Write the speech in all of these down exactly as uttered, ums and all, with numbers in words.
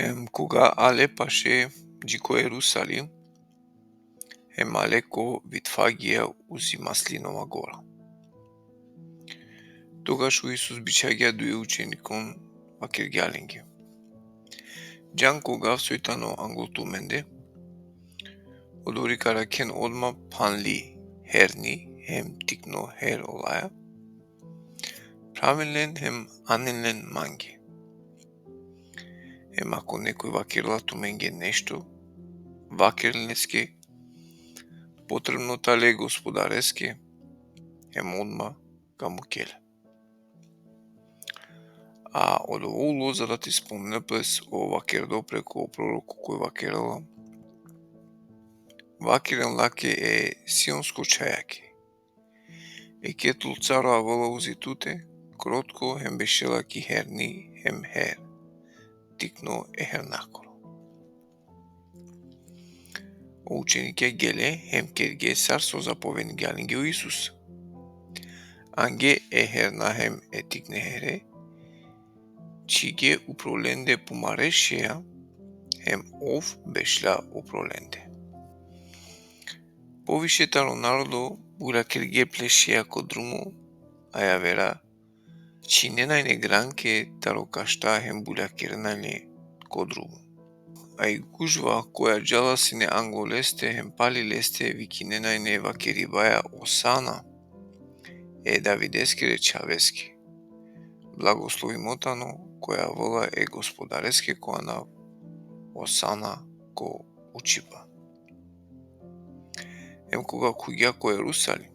Em koga ale paše dži ko Jerusalim, em ale ko Vitfagija uzi Maslinova gora. Togaš o Isus bičhagja duje učenikon, vakergja lenge: Džan ko gav soj tano angol tumende, odori ka rakhen odma phanli herni hem tikno her olaja, phraven len hem anen len mange. Em ako nekoj vakerela tumenge nešto, vakeren leske: Potrebno tale Gospodareske, hem odma ka muke le. A odova ulo za da te spomnel pes o vakerdo preko proroko koj vakerela: Vakeren lake e Sionsko čhajake: Eke, tlo caro avela uzi tute, krotko hem bešela ki herni hem her, tikno e hernakoro. O učenikja gele hem kerge sar so zapovedingja lenge o Isus. Ange e herna hem e tikne here, čhige upro lende pumare šeja, hem ov bešla upro lende. Poviše taro narodo buljakerge ple šeja ko drumo, a javera čhinena ine granke taro kašta hem buljakerena ine ko drumo. A i gužva koja džala sine anglo leste hem pali leste vikinena ine vakeribaja: Osana e Davideskere čhaveske! Blagoslovimo tano koj avela e Gospodareske ko anav! Osana ko učipa! Em koga khuvgja ko Jerusalim,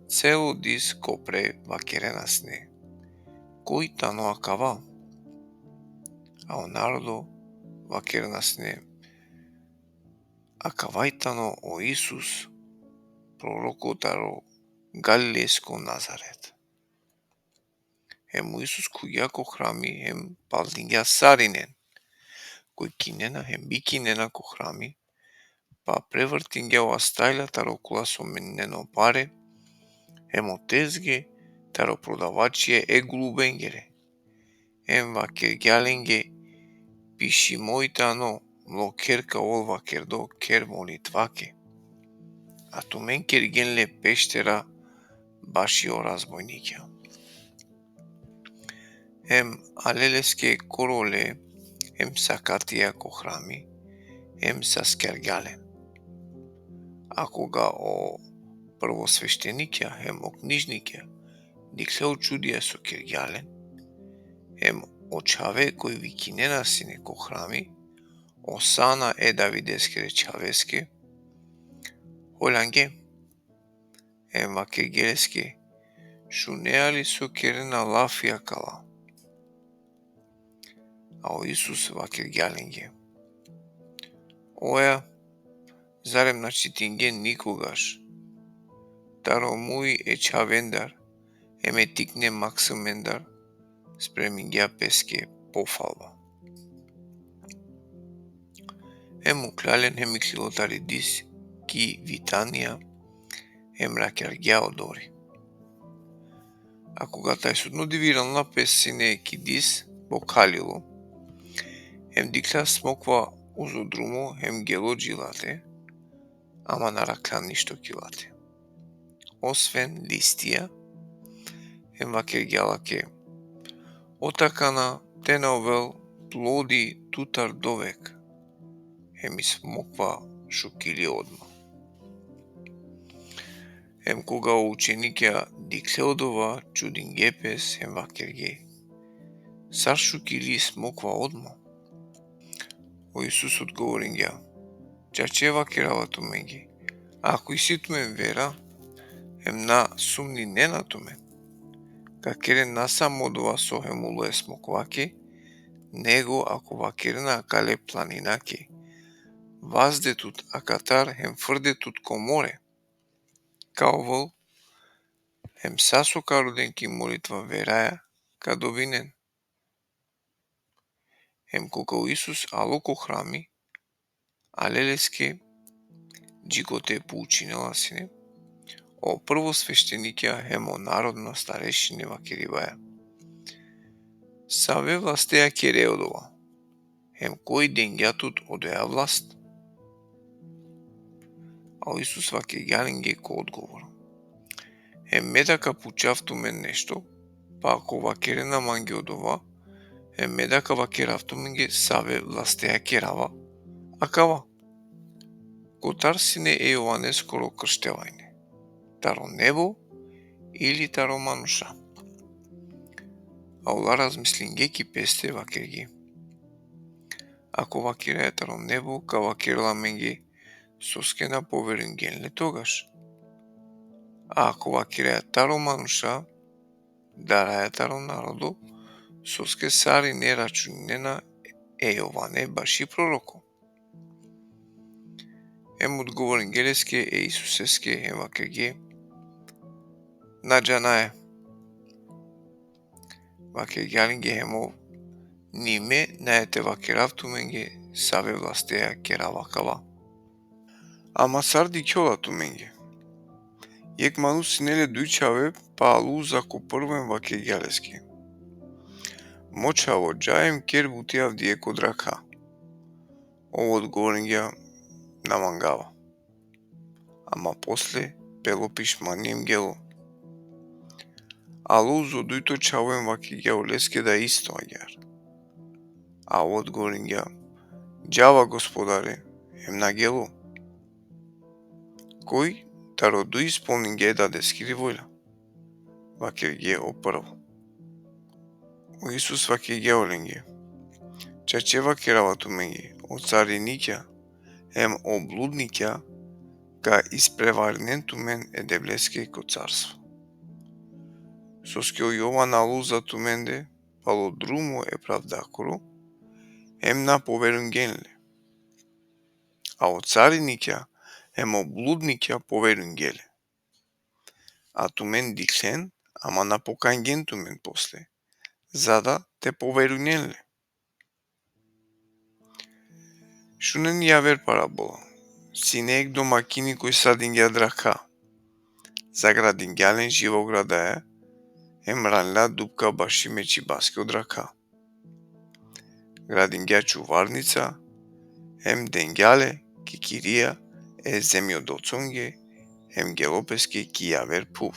celo dis ko pre vakerena sine: Koj tano akava? A o narodo vakerena sine: Akavaj tano o Isus, proroko taro galilesko Nazaret. Em o Isus khuvgja ko hrami hem paldingja sarinen koj kinena hem bikinena ko hrami, pa prevrtingja o astalja taro kola so menjinena o pare, hem o tezge taro prodavačija e golubengere, em vakergja lenge: Pišimo i tano: Mlo kher ka ovel vakerdo kher molitvake, a tumen kergen le peštera baši o razbojnikja. Em ale leske korole hem sakatija ko hrami, em saskjargja len. A koga o prvosveštenikja hem o knižnikja dikhle o čudija so kergja len, em o čhave koj vikinena sine ko hrami: Osana e Davideskere čhaveske! Holjange, em vakerge leske: Šunea li so kerena lafi akala? A o Isus vakergja lenge: Oja, zarem na čitingjen nikogaš? Taro muj e čhavendar em e tikne maksumendar spremingja peske pofalba. Em ukla len hem iklilo tari dis ki Vitanija, em rakjargja odori. A koga tajsutno dive iranla pes sine ki dis, bokhalilo, em dikhlja smokva uzo drumo hem gelo dži late, ama na rakhlja ništo ki late, osven listija, em vakergja lake: Otakana te na ovel plodi tutar dovek. Em i smokva šukili odma. Em koga o učenikja dikhle odova, čudinge pes, em vakerge: Sar šukili smokva odma? O Isus odgovoringja: Čače vakerava tumenge, ako isi tumen vera, em na sumninena tumen, ka keren na samo odova so hem ulo e smokvake, nego ako vakerena akale planinake: Vazde tut akatar hem frde tut ko more, ka ovel, em sa so ka roden ki molitva veraja, ka dobinen. Em koga o Isus alo ko hrami, ale leske dži kote poučinela sine, o prvosveštenikja hem o narodno starešine vakeribaja: Save vlasteja kere odova? hem koj dengja tut odoja vlast? A o Isus vakergja lenge ko odgovor: Hem me da ka pučav tumen nešto, pa ako vakerena mange odova, hem me da ka vakerav tumenge save vlasteja kerava akava. Kotar sine e Jovaneskoro krštevanje? Taro nebo ili taro manuša? A ola razmislingje ki peste, vakergje: Ako vakeraja taro nebo, ka vakerel amenge, soske na poverujngjen le togaš? A ako vakeraja taro manuša, daraja taro narodo, soske sarine računinena e Jovane baši proroko. Hem odgovoringje leske e Isuseske hem vakergje: Na džanaja. Vakergja lenge hem ov: Ni me nae te vakerav tumenge save vlasteja kerava akava. Ama sar dikhjola tumenge? Jekh manuš sine le duj čhave, pa alo uza ko prvo hem vakergja leske: Mo čhavo, dža hem ker buti avdive ko drakha. Ov odgovoringja: Na mangava. Ama posle pelo pišmani hem gelo. Alo uzo dujto čhavo hem vakergja oleske da isto agjaar. A ov odgovoringja: Džava, gospodare, hem na gelo. Koj taro duj ispolningja e dadeskiri volja? Vakergje: O prvo. O Isus vakergja olenge: Čače vakerava tumenge, o carinikja hem o bludnikja ka isprevarinen tumen e Devleske ko carstvo. Soske o Jovan alo uza tumende palo drumo e pravdakoro, hem na poverujngjen le. A o carinikja hem o bludnikja poverujngje le. A tumen dikhlen, ama na pokajngjen tumen posle, za da te poverujnen le. Šunen javer parabola. Sine jekh domakini koj sadingja drakha. Zagradingja len živo gradaja, hem ranla dupka baši mečibaske o drakha. Gradingja čuvarnica, hem dengja le ki kirija e zemjodelconge, hem gelo peske ki javer phuv.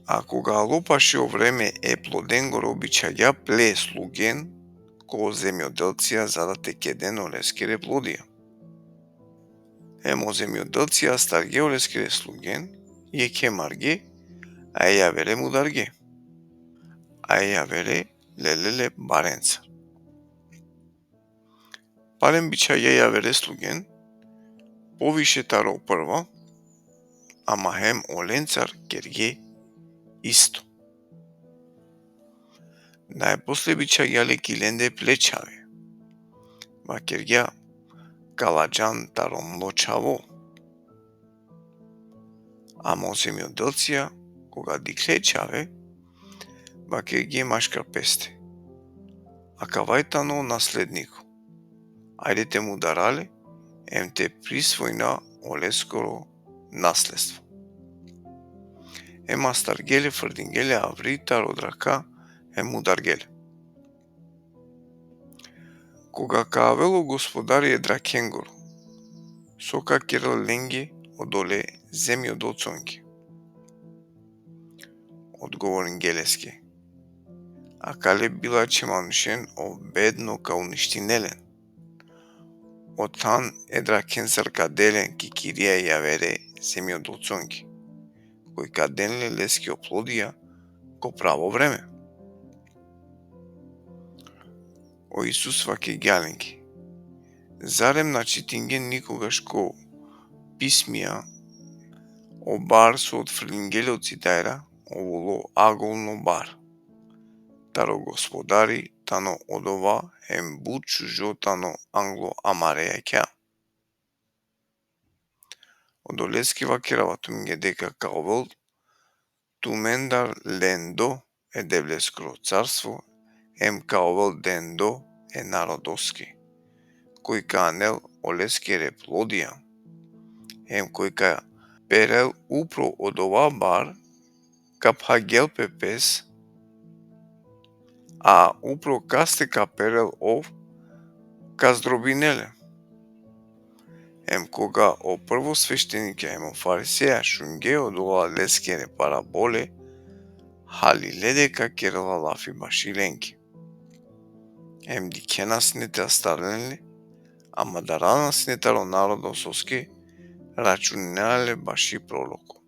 A koga alo paše o vreme e plodengoro, bičhagja ple slugen ko zemjodelcija, za da te keden oleskere plodija. Hem o zemjodelcija astarge oleskere slugen, jekhe marge, a e javere mudarge. A e javere lele le barencar. Palem bičhagja javere slugen, poviše taro prvo, ama hem olencar kerge isto. Najposle bičhagja le ki lende ple čhave. Vakergja: Ka ladžan taro mlo čhavo. Ama o zemjodelcija, koga dikhle čhave, vakergje maškar peste: Akavaj tano nasledniko. Ajde te mudara le, em te prisvojina oleskoro nasledstvo. Em astarge le, frdingje le avri taro drakha, em mudarge le. Koga ka avel o gospodari e drakhengoro, so ka kerel lenge, odole zemjodelconge? Odgovoringje leske: Akale bilačhe manušen, ov bedno ka uništinel len. O than e drakhencar ka del len ki kirija e javere zemjodelconge, koj ka den le leske o plodija ko pravo vreme. O Isus vakergja lenge: Zarem na čitingjen nikogaš ko pismija: O bar so otfrlingje le o cidajra, ov ulo agolno bar. Taro gospodari tano odova, em but šužo tano anglo amare jakha. Odoleske vakerava tumenge deka ka ovel tumendar lendo e Devleskoro carstvo, em ka ovel dendo e narodoske, koj ka anel oleskere plodija, em koj ka perel upro odova bar, ka phagel pe pes, a upro kaste ka perel ov, ka zdrobinel le. Em koga o prvosveštenikja em o fariseja šungje odola leskere parabole, halile deka kerela lafi baši lenge. Em dikhena sine te astaren le, ama darana sine taro narodo soske računena le baši proroko.